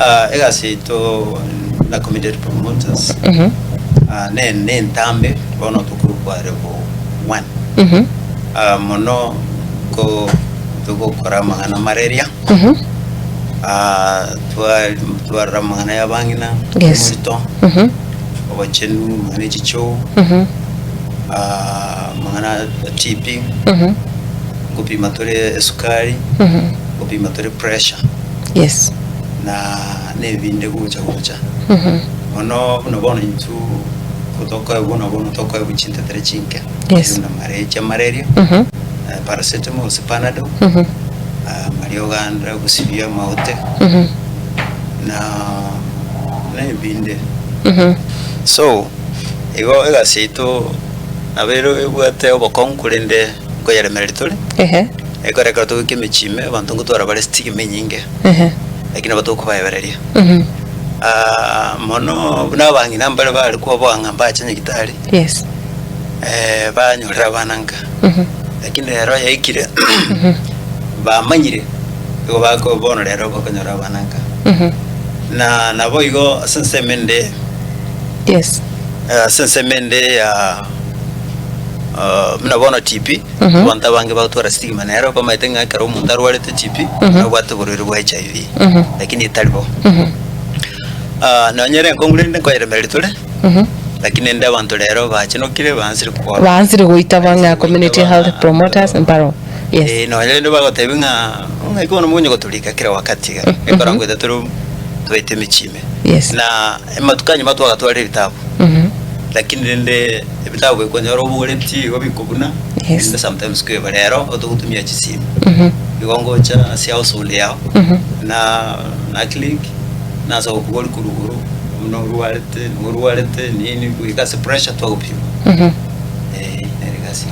Ah, egasi yaito na community promoters ah, ne ne entambe bono tokorokwa level one. Ah, mono ko togokora amang'ana malaria Ah, twa twarora amang'ana ya abang'ina Yes. omorito obochenu amang'ana echichoo ah, amang'ana ya TB ngopima tore esukari ngopima tore pressure Yes. na nebinde gocha gocha bono buna bono intwe gotokoegwa buna bono tokoegwa chintetere chinke Yes. buna mare chia malaria paracetamol gose panadol mariogo ande agosibia amaote na nebinde so igo egasi yaito nabo ere ebwate obokong'u korende nkoyeremereria tore Ehe. Ekero ekero togoika emechie ime, abanto ngotwara bare stigma enyinge, Ehe. lakini nabo tokobaebereria. Mhm. Ah, mono buna abang'ina mbare bare koboa ng'a mbache nyagitari, Yes. eh, banyorire abana nka. Mhm. Lakini rero yaikire, bamanyire, igo bako bono rero bakonyora abana nka. Mhm. Na naboigo ase ensemo ende, Yes. ase ensemo ende ya buna bono TB, abanto abange bagotwara stigma nero bamaete ng'a ekero omonto arwarete TB, nabwate oborwaire bwa HIV, lakini etari bo. Nonye ere enkong'u rende nkoyeremereria tore, lakini rende abanto rero bachenokire baansire koba Baansire goitaba ng'a community health promoters mbaro. Yes. Eh, nonye rende bagotebia ng'a ng'ai bono mokonya gotorika kera wakati iga, ekero ngoeta tore tobaete emechie ime. Yes. Na amatuko anyuma twagatwarire ebitabu. Lakini rende ebitabu bikonyora obogoretie igo bikobuna, Yes. rende sometimes kweba rero otogotumia chisimu. Igo ngocha ase household yao, na na click, nase gokobori korwa igoro, buna orwarete, nigo orwarete nini goika ase pressure twagopima. Eh, nere egasi.